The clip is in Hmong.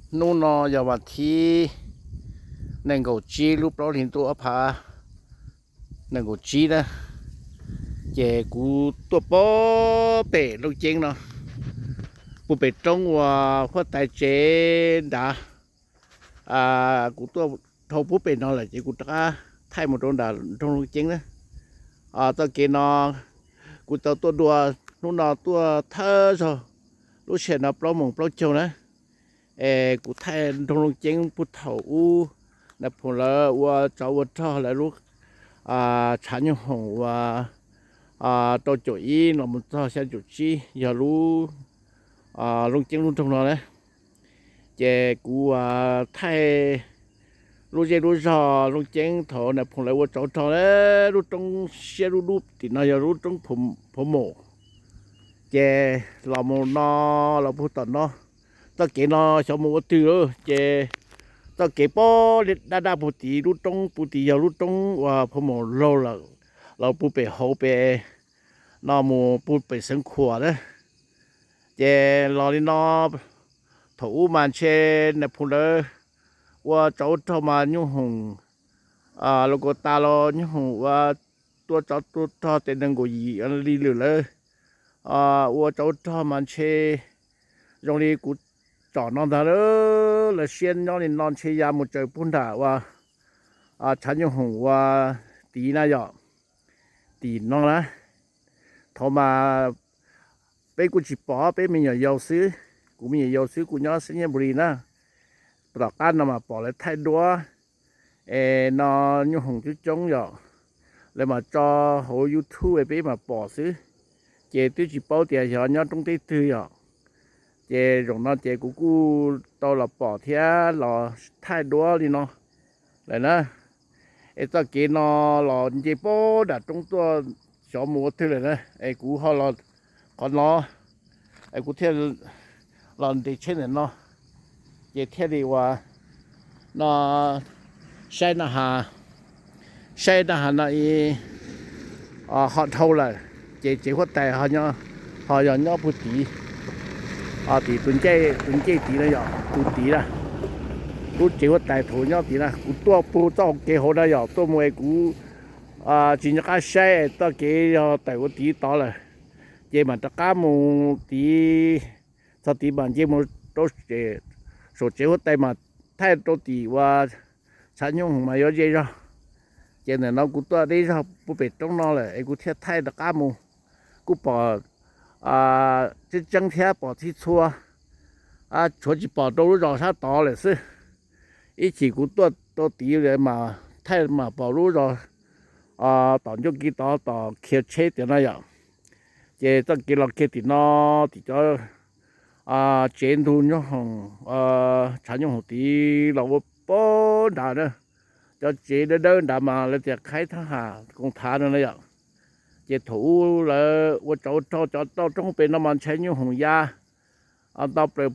Hnub no yog vas thib nees nkaum tsib lub plaub hlis ntuj ob phav nees nkaum tsib na, ces kuv tuaj puag pem Looj Ceeb no, puag pem roob uas huab tais tsev nrad. Kuv tuaj dhau puag pem no lawm ces kuv rov qab thaij mus rau nram nroog Looj Ceeb na. Txoj kev no kuv tau tuaj dua, hnub no tuaj thawj zaug, lub sij hawm no plaub moos plaub caug na. Es kuv thaij nroog Looj Ceeb puag thaum ub Nais Phoo lawv ua tsov ua rog lawv lub tshav nyooj hoom uas rau caum ib los mus txog xya caum tsib yog lub Looj Ceeb lub nroog no na. Ces kuv thaij lub zej lub zog Looj Ceeb thaum Nais Phoo lawv ua tsov rog, lub roob siab dub dub tim no yog lub roob Phoo Mom. Ces los mus no, los puag tom no, txoj kev no xyov mus ua twg lawm ces txoj kev pob daj daj puag tid, lub roob puag tid yog lub roob uas Phoo Mom laug lawm, los puag pem hauv pem no mus puag pem Xeev Khuam na. Ces los li no, thaum ub mas ntshe Nais Phoo lawv ua tsov ua rog mas nyooj hoom los kuv tas los nyooj hoom ua tua tsov tua rog tes nees nkaum yim li lwm lawv ua tsov ua rog mas ntshe zoo li kuv tsom no ntag. Lawv siab nyob li no ntshe ya mus tsaws puag nram uas tshav nyooj hoom ua tid na yom, tim no na. Thaum mas peb kuj tsis pom, peb me nyuam yaus xwb, kuv me nyuam yaus xwb, kuv nyob Xeev Nyiaj Npus Lis na. Tom qab no mas pom lawv thaij duab es no nyooj hoom coob coob yom, lawv mas tso hauv YouTube peb mas pom xwb, ces twb tsis paub tias xyov nyob roob teb twg yom. Ces zaum no ces kuv kuj tau los pom thiab los thaij duab li no lawm na. Es txoj kev no los nce puag nram roob tuaj xyov mus ua twg lawm na, es kuv ho los qhov no, es kuv thiaj los nres tsheb ntawm no, ces thiaj li ua no saib no ha, saib no ha no ho dhau lawm, ces tsev huab tais ho yog nyob puag tid, tim tus ncej tid no yom, tus tid na, lub tsev huab tais thaum nyob tid na. Kuv tuaj puag txoj hauv kev hauv na yom, tuaj mus es kuv tsis nco qab saib, txoj kev yog tawm ua tid tod lawm, ces mam rov qab mus tid, txog tid mam nce mus rau saum tsev huab tais mas thaij rau tim uas tshav nyooj hoom mas yuav ze zog. Ces ntawm no kuv tuaj deb zog puag pem roob no lawm es kuv thiaj thaij rov qab mus, kuj pom tseeb tseeb thiab pom txhij txhua, tshuav tsis pom rau lub zos sab tod lawm xwb. Ib chim kuv tuaj rau tid mas thaij mam pom lub zos tom ncauj kev tod tom khiav tsheb tias no yom. Ces txoj kev los kiag tim no, tim cov tsev ntug nyooj hoom, tshav nyooj hoom tid los ua puag nrad na. Cov tsev dawb dawb nrad mas lawv tias khaib thab ham koom thav no na yom. Ces thaum ub lawv ua tsov ua rog cov toj roob pem no mas ntshai nyooj hoom ya ntau plaws